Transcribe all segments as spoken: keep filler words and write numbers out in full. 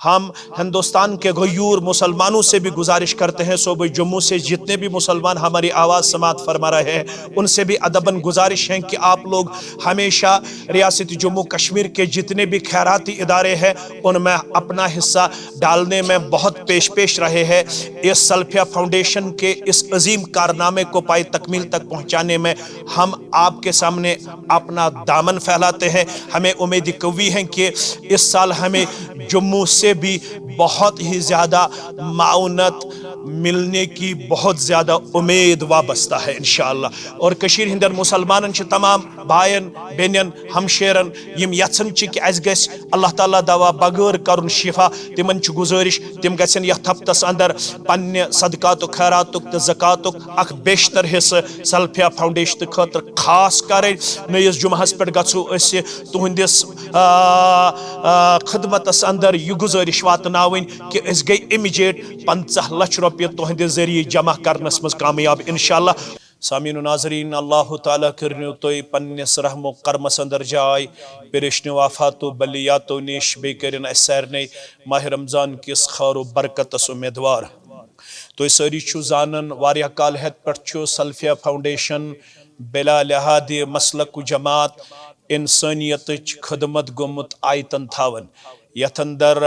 ہم ہندوستان کے غیور مسلمانوں سے بھی گزارش کرتے ہیں، صوبہ جموں سے جتنے بھی مسلمان ہماری آواز سماعت فرما رہے ہیں، ان سے بھی ادباً گزارش ہے کہ آپ لوگ ہمیشہ ریاست جموں کشمیر کے جتنے بھی خیراتی ادارے ہیں، ان میں اپنا حصہ ڈالنے میں بہت پیش پیش رہے ہیں۔ اس سلفیہ فاؤنڈیشن کے اس عظیم کارنامے کو پائے تکمیل تک پہنچانے میں ہم آپ کے سامنے اپنا دامن پھیلاتے ہیں۔ ہمیں امید قوی ہے کہ اس سال ہمیں جموں سے بھی بہت ہی زیادہ معاونت ملنے کی بہت زیادہ امید وابستہ ہے انشاءاللہ۔ اور کشمیر ہندن مسلمانن چھ تمام بائن، بینن، ہمشیرن یم یژھان چھ کہ اسہِ گژھِ اللہ تعالیٰ دوا بغٲر کرُن شفا، تمن چھ گزارش تم گژھن یتھ ہفتس اندر پننہِ صدقات و خیراتک تہٕ زکاتک اکھ بیشتر حصہٕ سلفیہ فاؤنڈیشن خٲطرٕ خاص کرٕنۍ۔ نٔیِس جمعہس پٮ۪ٹھ گژھو أسۍ تُہنٛدِس، آ، آ، خدمتس اندر یہِ گزارش واتناوٕنۍ کہ أسۍ گٔے امیجیٹ پنژاہ لچھ رۄپیہِ تُہنٛدِ ذٔریعہٕ جمع کرنس منٛز کامیاب انشاءاللہ۔ سامعین و ناظرین، اللہ تعالیٰ کٔرِنو تُہۍ پننِس رحم و کرمس اندر جاے، پریشنیو آفاتو بلیاتو نِش، بیٚیہِ کٔرِن اسہِ سارنٕے ماہ رمضان کِس خٲر و برکتس امیدوار۔ تُہۍ سٲری چھِو زانان، واریاہ کال ہیٚتھ پٮ۪ٹھ چھُ سلفیہ فاؤنڈیشن بلا لحاظ مسلک و جماعت انسانیتٕچ خدمت گوٚمُت آیتن تھاوان، یتھ اندر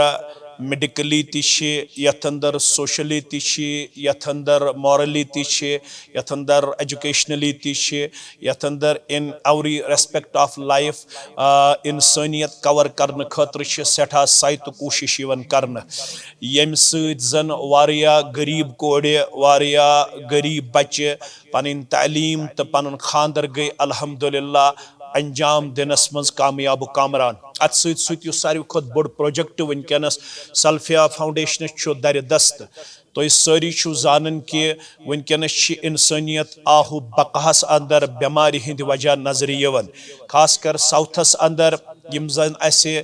میڈیکلی تہِ چھِ، یتھ اندر سوشلی تہِ چھِ، یتھ اندر مورلی تہِ چھِ، یتھ اندر ایجوکیشنلی تہِ چھِ، یتھ اندر in every respect of life، آ، انسانیت کور کرنہٕ خٲطرٕ چھِ سٮ۪ٹھاہ سعی تہٕ کوٗشش یِوان کرنہٕ، ییٚمہِ سۭتۍ زن واریاہ غریب کورِ، واریاہ غریب بچہِ پنٕنۍ تعلیٖم تہٕ پنُن خانٛدر گٔے الحمدللہ انجام دِنس منٛز کامیاب و کامران۔ اتھ سۭتۍ سۭتۍ یُس ساروی کھۄتہٕ بوٚڑ پروجیکٹ وٕنکیٚنس سلفیہ فاؤنڈیشنس چھُ درِ دست۔ تُہۍ سٲری چھِو زانان کہِ وٕنکیٚنس چھِ انسٲنیت آہ و بقاہس اندر بٮ۪مارِ ہٕنٛدِ وجہ نظرِ یِوان، خاص کر ساؤتھس اندر۔ یِم زن اسہِ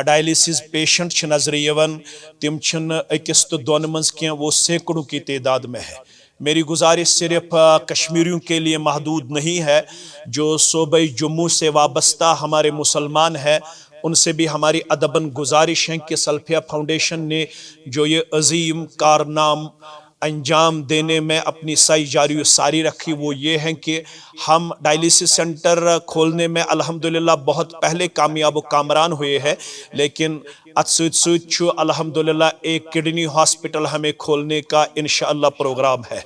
ڈائلسس پیشنٹ چھِ نظرِ یِوان، تِم چھِنہٕ أکِس تہٕ دۄن منٛز کینٛہہ، وہ سینکڑوں کی تعداد میں ہے۔ میری گزارش صرف، آ، کشمیریوں کے لیے محدود نہیں ہے، جو صوبہ جموں سے وابستہ ہمارے مسلمان ہیں، ان سے بھی ہماری ادباً گزارش ہے کہ سلفیہ فاؤنڈیشن نے جو یہ عظیم کارنام انجام دینے میں اپنی سعی جاری و ساری رکھی، وہ یہ ہے کہ ہم ڈائلسس سینٹر کھولنے میں الحمدللہ بہت پہلے کامیاب و کامران ہوئے ہیں، لیکن اتھ سۭتۍ سۭتۍ چھُ الحمدللہ ایک کڈنی ہاسپٹل ہمیں کھولنے کا انشاءاللہ پروگرام ہے۔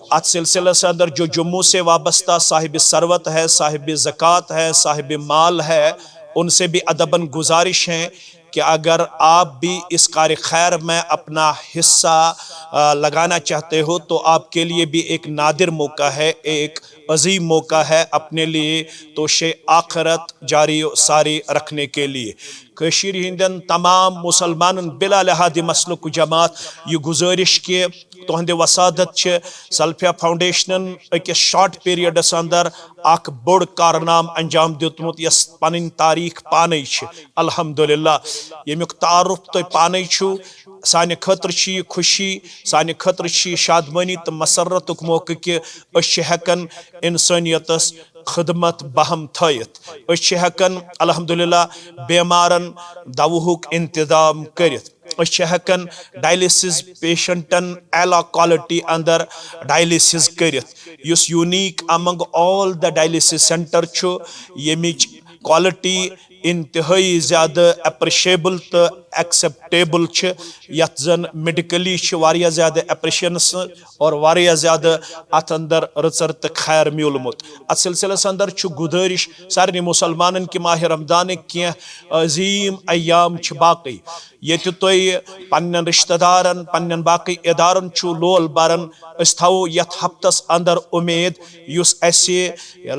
اتھ سلسلس اندر جو جموں سے وابستہ صاحب ثروت ہے، صاحب زکوٰۃ ہے، صاحب مال ہے، ان سے بھی ادباً گزارش ہے کہ اگر آپ بھی اس کار خیر میں اپنا حصہ، آ، لگانا چاہتے ہو تو آپ کے لیے بھی ایک نادر موقع ہے، ایک عظیم موقع ہے اپنے لیے توشے آخرت جاری و ساری رکھنے کے لیے۔ کشمیر ہندن تمام مسلمانن بلا لحاظ مسلک و جماعت یہ گزارش کہ تہندِ وسادت چھِ سلفیہ فاؤنڈیشنن أکِس شارٹ پیریڈس اندر اکھ بوٚڑ کارنام انجام دیُتمُت، یس پنٕنۍ تاریخ پانے چھِ۔ الحمدللہ، ییٚمیُک تعارف تُہۍ پانے چھِو، سانہِ خٲطرٕ چھِ یہِ خوشی، سانہِ خٲطرٕ چھِ یہِ شادمٲنی تہٕ مسرتُک موقعہٕ کہِ أسۍ چھِ ہٮ۪کان انسٲنیتس خدمت بہم تھٲیِتھ۔ أسۍ چھِ ہٮ۪کان الحمدللہ بیمارن دوہُک انتظام کٔرِتھ۔ أسۍ چھِ ہٮ۪کان ڈائلسس پیشنٹن اعلیٰ کوالٹی اندر ڈائلسس کٔرِتھ، یُس unique among all the dialysis center چھُ، ییٚمِچ کوالٹی انتہٲئی زیادٕ appreciable تہٕ acceptable چھِ، یتھ زن میڈیکلی چھِ واریاہ زیادٕ اپریشنس اور واریاہ زیادٕ اتھ اندر رٕژر تہٕ خیر میوٗلمُت۔ اتھ سلسلس اندر چھُ گُزٲرِش سارنٕے مسلمانن کہِ ماہِ رمضانٕکۍ کینٛہہ عظیٖم ایام چھِ باقٕے، ییٚتہِ تُہۍ پننٮ۪ن رشتہٕ دارن، پننٮ۪ن باقٕے ادارن چھِو لول بران۔ أسۍ تھاوو یتھ ہفتس اندر امید، یُس اسہِ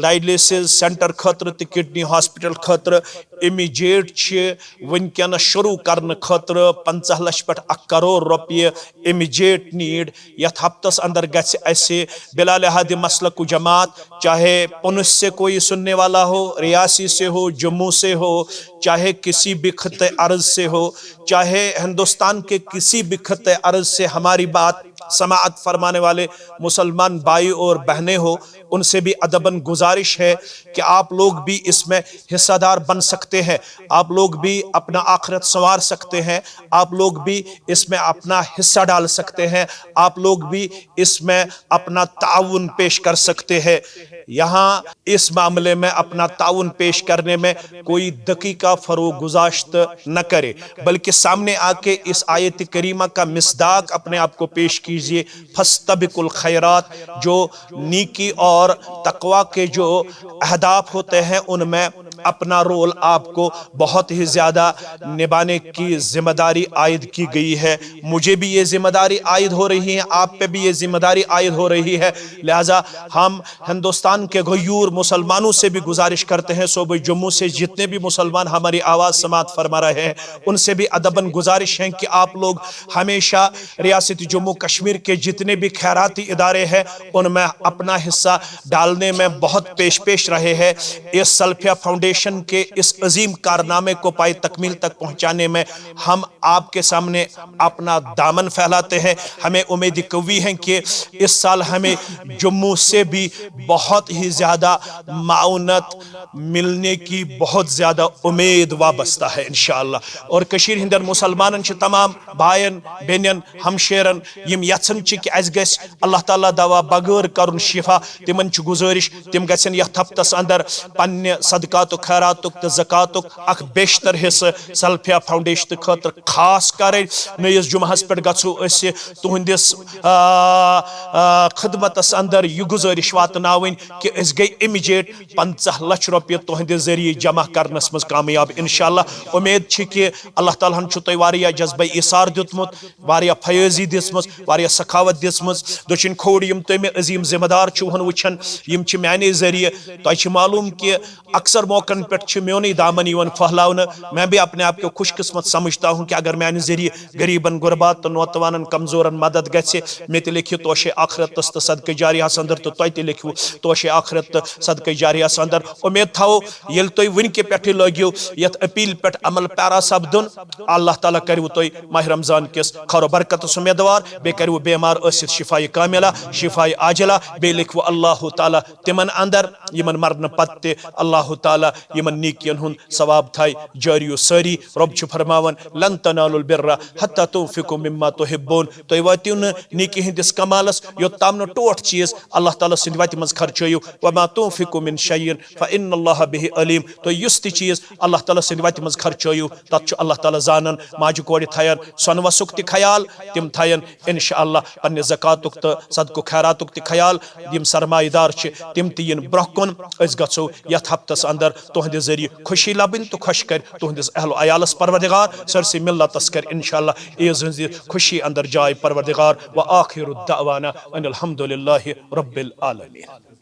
ڈائلسس سینٹر خٲطرٕ تہٕ کڈنی ہاسپٹل خٲطرٕ امیجیٹ چھِ وٕنکیٚنس شروع کرنہٕ خٲطرٕ پنژاہ لچھ پٮ۪ٹھ اکھ کرور رۄپیہِ امیجیٹ نیڈ۔ یتھ ہفتس اندر گژھِ اسہِ بلا لحاظ مسلک و جماعت، چاہے پُنچھ سے کوئی سننے والا ہو، ریاسی سے ہو، جموں سے ہو، چاہے کسی بھی خطے ارض سے ہو، چاہے ہندوستان کے کسی بھی خطے ارض سے ہماری بات سماعت فرمانے والے مسلمان بھائی اور بہنیں ہو، ان سے بھی ادباً گزارش ہے کہ آپ لوگ بھی اس میں حصہ دار بن سکتے ہیں، آپ لوگ بھی اپنا آخرت سنوار سکتے ہیں، آپ لوگ بھی اس میں اپنا حصہ ڈال سکتے ہیں، آپ لوگ بھی اس میں اپنا تعاون پیش کر سکتے ہیں۔ یہاں اس معاملے میں اپنا تعاون پیش کرنے میں کوئی دقیقہ فروغ گذاشت نہ کرے، بلکہ سامنے آ کے اس آیت کریمہ کا مصداق اپنے آپ کو پیش کیجیے۔ فاستبقوا الخیرات، جو نیکی اور تقوی کے جو اہداف ہوتے ہیں، ان میں اپنا رول آپ کو بہت ہی زیادہ نبھانے کی ذمہ داری عائد کی گئی ہے۔ مجھے بھی یہ ذمہ داری عائد ہو رہی ہے، آپ پہ بھی یہ ذمہ داری عائد ہو رہی ہے۔ لہذا ہم ہندوستان کے غیور مسلمانوں سے بھی گزارش کرتے ہیں، صوبہ جموں سے جتنے بھی مسلمان ہماری آواز سماعت فرما رہے ہیں، ان سے بھی ادباً گزارش ہے کہ آپ لوگ ہمیشہ ریاست جموں کشمیر کے جتنے بھی خیراتی ادارے ہیں، ان میں اپنا حصہ ڈالنے میں بہت پیش پیش رہے ہیں۔ اس سلفیہ فاؤنڈیشن کے اس عظیم کارنامے کو پائے تکمیل تک پہنچانے میں ہم آپ کے سامنے اپنا دامن پھیلاتے ہیں۔ ہمیں امید قوی ہے کہ اس سال ہمیں جموں سے بھی بہت ہی زیادہ معاونت ملنے کی بہت زیادہ امید وابستہ ہے انشاءاللہ۔ اور کشیر ہندن مسلمانن چھ تمام بھائن، بینن، ہمشیرن، یم یژھن چھ کہ اسہ گژھِ اللہ تعالیٰ دوا بغیر کرن شفا، تمن چھ گزارش، تم گژھن یتھ ہفتس اندر پننہ صدقات و خیراتک تہ زکاتک اکھ بیشتر حصہ سلفیہ فاؤنڈیشن خاطر خاص کرن۔ نٔیِس جمعہس پٮ۪ٹھ گژھو أسۍ تُہنٛدِس، آ، آ، خدمتس اندر یہ گزارش واتناوٕنۍ کہ أسۍ گٔے امیجیٹ پنژاہ لچھ رۄپیہِ تُہنٛدِ ذٔریعہٕ جمع کرنس منٛز کامیاب۔ انشاءاللہ امید چھِ کہ اللہ تعالیٰ ہن چھُ تۄہہِ واریاہ جذبہ ایثار دیُتمُت، واریاہ فیٲضی دِژمٕژ، واریاہ سخاوت دِژمٕژ۔ دٔچھِنۍ کھووُر یِم تُہۍ مےٚ عظیٖم ذمہ دار چھِو ہن وٕچھان، یِم چھِ میانے ذٔریعہٕ، تۄہہِ چھِ معلوٗم کہ اکثر موقعن پٮ۪ٹھ چھِ میونُے دامن یِوان پھٔہلاونہٕ۔ میں بھی اپنے آپ کو خوش قسمت سمجھتا ہوں کہ اگر میانہِ ذٔریعہٕ غریبن، غربات تہٕ نوتوانن، کمزورن مدد گژھِ، مےٚ تہِ لیکھِو توشے آخرتس تہٕ صدقہ جاریہس اندر، تہٕ تۄہہِ تہِ لیکھِو توشے آخرت تہٕ صدقہ جاریہس اندر۔ امید تھاوو ییٚلہِ تُہۍ وٕنہِ کہِ پٮ۪ٹھٕے لٲگِو یتھ اپیل پٮ۪ٹھ عمل پیرا سپدُن، اللہ تعالیٰ کریو تُہۍ ماہ رمضان کِس خیر و برکتس امیدوار، بیٚیہِ کریو بیمار ٲسِتھ شفایہِ کاملہ، شفایہِ عاجلہ، بیٚیہِ لیکھِو اللہ تعالیٰ تِمن اندر یِمن مرنہٕ پتہٕ تہِ اللہ تعالیٰ یِمن نیکین ہُنٛد ثواب تھایہِ جٲری و سٲری۔ رۄب چھُ فرماوان، "لن تنالوا البر حتى تنفقوا مما تحبون"، تُہۍ وٲتِو نہٕ نیکی ہٕنٛدِس کمالس یوٚت تام نہٕ ٹوٹھ چیٖز اللہ تعالیٰ سٕنٛدِ وتہِ منٛز خرچٲیِو۔ "وما تنفقوا من شيء فإن الله به عليم"، تُہۍ یُس تہِ چیٖز اللہ تعالیٰ سٕنٛدِ وتہِ منٛز خرچٲیِو، تتھ چھُ اللہ تعالیٰ زانان۔ ماجہِ کورِ تھاین سۄنہٕ وسُک تہِ خیال، تِم تھاین انشاءاللہ پننہِ زکاتُک تہٕ صدقہٕ خیراتُک تہِ خیال۔ یِم سرمایہ دار چھِ، تِم تہِ یِن برونٛہہ کُن۔ أسۍ گژھو یتھ ہفتس اندر تُہنٛدِ ذٔریعہٕ خوشی لبٕنۍ تہٕ خۄش کرِ تُہنٛدِس اہل و عیالس پروردگار، سٲرسٕے ملتس کرِ انشاءاللہ عیٖذ ہٕنٛزِ خوشی اندر جاے پروردگار۔ وآخر دعوانا ان الحمد للہ رب العالمین۔